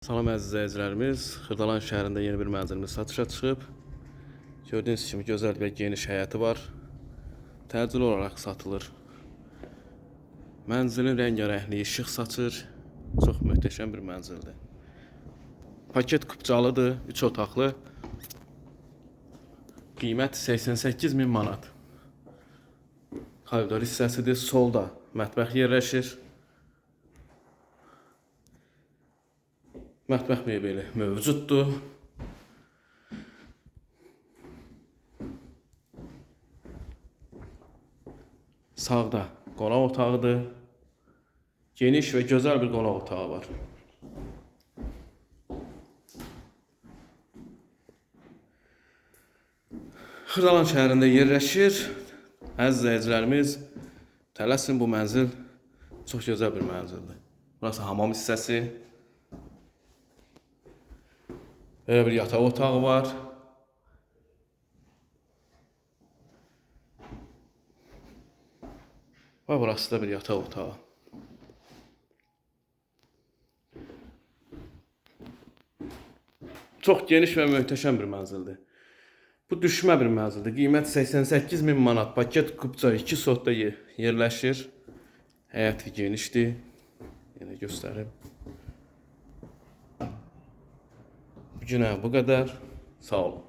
Salam əziz izləyicilərimiz. Xırdalan şəhərində yeni bir mənzilimiz satışa çıxıb. Gördüyünüz kimi gözəl və geniş həyəti var. Təcili olaraq satılır. Mənzilin rəngarəngliyi işıq saçır. Çox möhtəşəm bir mənzildir. Paket kupçalıdır, 3 otaqlı. Qiymət 88 min manat. Koridor hissəsidir. Solda mətbəx yerləşir. Mətbəx mebeli mövcuddur. Sağda qonaq otağıdır. Geniş və gözəl bir qonaq otağı var. Xırdalan şəhərində yerləşir. Əziz izləyicilərimiz, tələsin, bu mənzil çox gözəl bir mənzildir. Burası hamam hissəsi. Belə bir yataq otağı var. Və burası da bir yataq otağı. Çox geniş və möhtəşəm bir mənzildir. Bu düşmə bir mənzildir. Qiymət 88 min manat. Paket kupça 2 sotda yerləşir. Həyəti genişdir. Yenə göstərim. Bugünə bu qədər. Sağ olun.